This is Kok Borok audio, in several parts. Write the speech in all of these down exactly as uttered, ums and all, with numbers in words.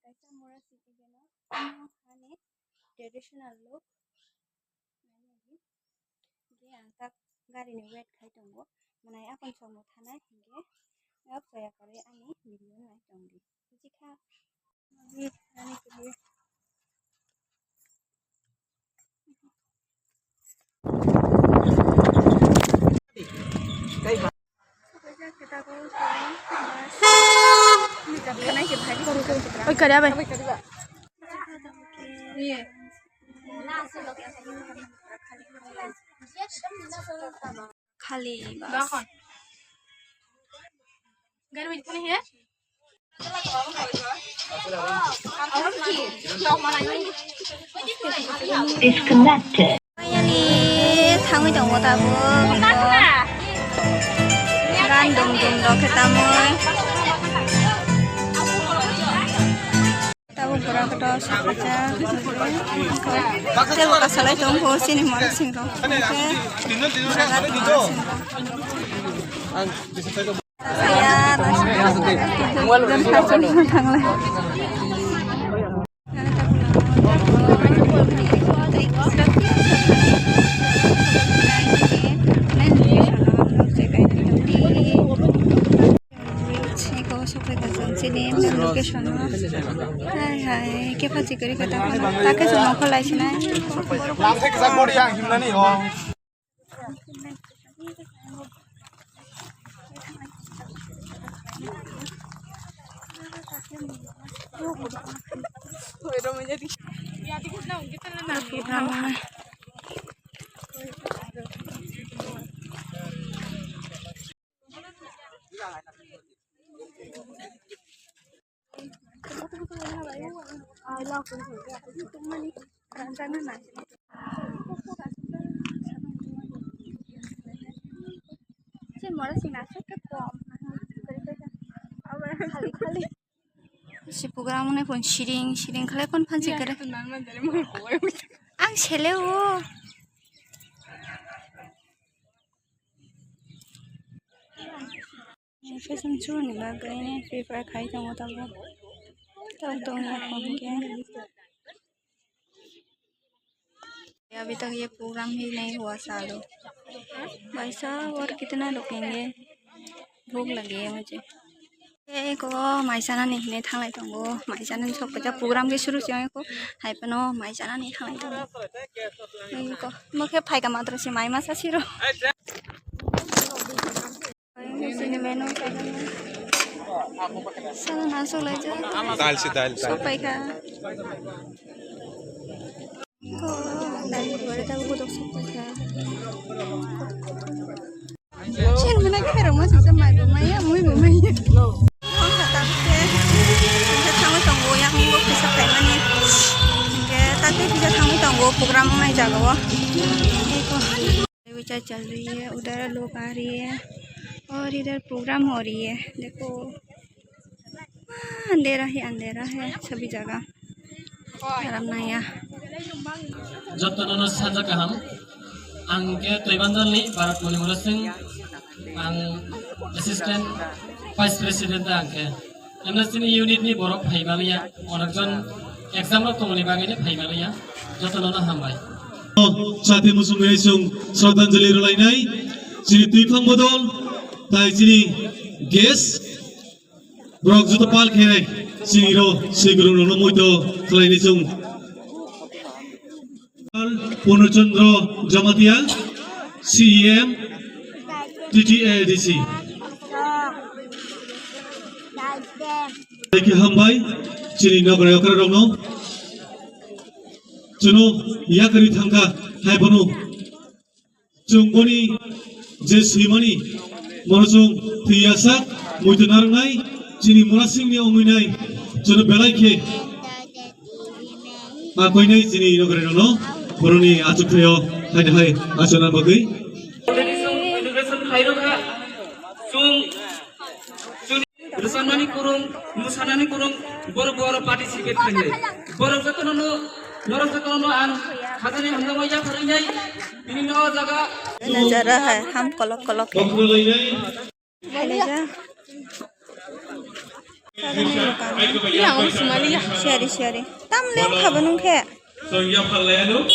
Kaisa mura sidi beno, ano hani traditional look. Hinkhe ang tak gari ni wait khai tongo. Manai apon chwngno thanai hinkhe, nok chaya karwi ani video nai tongdi. Bujikha? Oi, kariya bai. Khali bas. Disconnected. Finally, thangwi tongo tabuk. Gan dum dum rok khe tamwi. Tabuk borok kotor sakjak. Tei bo kasalai tongo chini mol sing rok. Hwnkhe borok tongo sing rok. Saya, saya, saya, saya, saya, saya, saya, Siko sokoi ka chwng chini location o. Hai hai, khe phachi kwrwi khe ta phano. Ta khe chwng nokho lai sinai. Lamsai kwchak body yang himnani o. Si program ni pon siring siring khlai pon phansi kare. Ang sele o. Fashion show ni bagwi prepare khai tongo tabuk. Tabuk tongya phone khe. अभी तक ये प्रोग्राम ही नहीं हुआ चालू। भाई साहब, और कितना रुकेंगे? भूख लगी है मुझे। Eko mai chanani hinwi thanglai tongo, mai chanani sok kaisa program khe suru se eko hai phano mai chanani thanglai tongo. Eko mo khe phaika matro se mai masa siro. Sini menu sana nasuk lai jai. Dal se dal, dal. Sok paikha. Sini mana khe rong masa mai bo mai ya, mui bo mai ya. Hingke thangwi tongo, yakung bo kisa khaimani. Hingke tate kisa thangwi tongo, program wngnai jaga o. Wicha chal rahi hai, udhar log aa rahe hain aur idhar program ho rahi hai. Dekho, andhera hi andhera hai sabhi jaga. Aram nai ya. Jotono no sanja kaham. Ang khe Toibanjalni Bharat Moni Murasing. Ang assistant vice president ang khe. Amnesty ni unit ni borok phai maliya. Onekjon exam rok tongmani bagwi no phai maliya. Jotono no hambai. Chati muchung bai chwng sroddhanjali rwlainai. Chini twiphang bodol, tai chini guest. Borok joto pal khe chini ro swi kwrwng rokno muito khlaini chwng. Purno Chandra Jamatia, C E M, T T A D C. Thank you, hambai, chini nokra yokra rokno. Chwngno yakarwi thangkha, hai bono. Chwng boni je swimani, bono chwng thwiyasak, muitu narwknai, chini Murasingni wngwi nai, chwngno belai khe ma koinai chini nokre rokno, boroni achukthai o haino hai achukna bagwi. Inauguration khairokha, chwng Rwchapnani kwrwng, mwsanani kwrwng, borok bo oro participate khainai. Borok jotono no, norok jotono no ang khajani hamjakma yapharwi nai. Bini no jaga. Najara hai ham kolok kolok. Bokhno lainai. Halaijak. Yang sumali ya, siari siari. Tam leng khaba nung khe. Sumrano,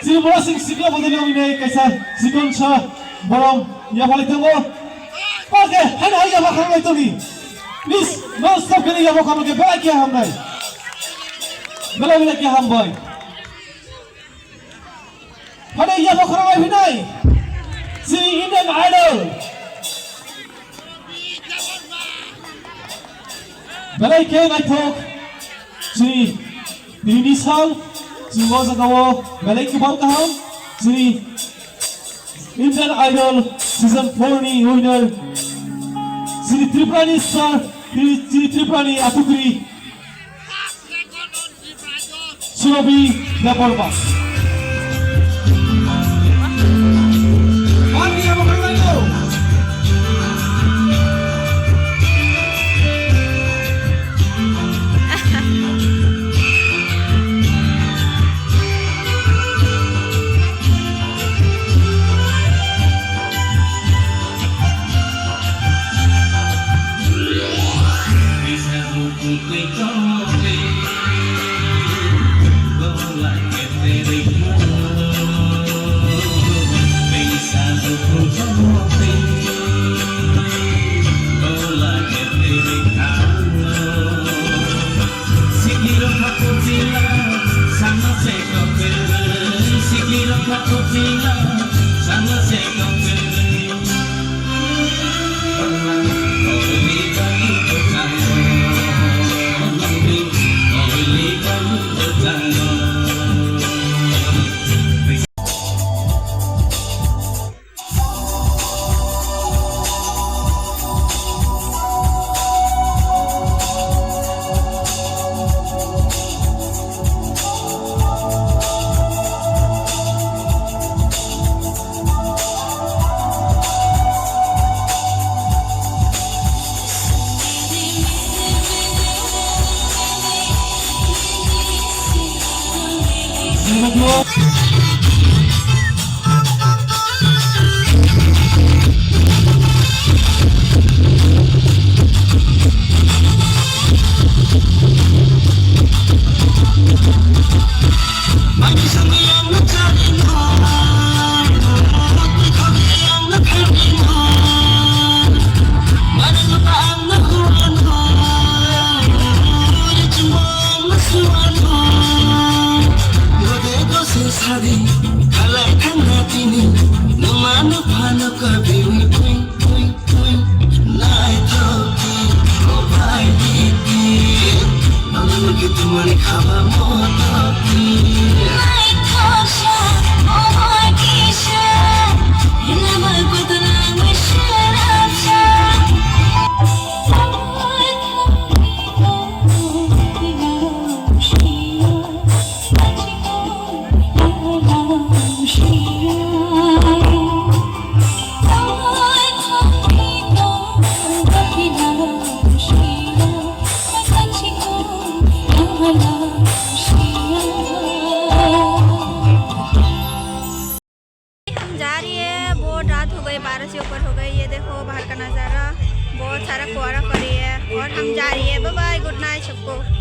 Tripura sing sikla bodol wngwi nai kaisa sikon sa borok yaphali tongo. Oke, haino hai yapha khanai tongni. Please, non stop khe yapha khanai khe belai khe hamnai. Belai belai khe hambai. Phano yapha khorang bai phinai. Chini Indian Idol. Belai khe naithok. Chini, tini sal. Chini o jaga o belai khe bal kaham. Chini Indian Idol season four ni winner. Chini Tripura ni star. Chini, chini Tripura ni atukri. Surobi Debbarma. Sadi, kalai thangna tini, numa nuphano kabiwi, ui, ui, ui. Naithok ki, o bhai diti, nangni mukhe tumani khaba motok ki. Naithok sa, o bhai kisa, hinamai kudunang bai sharap sa. हम जा रही है, बहुत रात हो गई, बारह से ऊपर हो गई। ये देखो बाहर का नज़ारा, बहुत सारा कोहरा पड़ी है और हम जा रही है। बाय बाय, गुड नाइट सबको।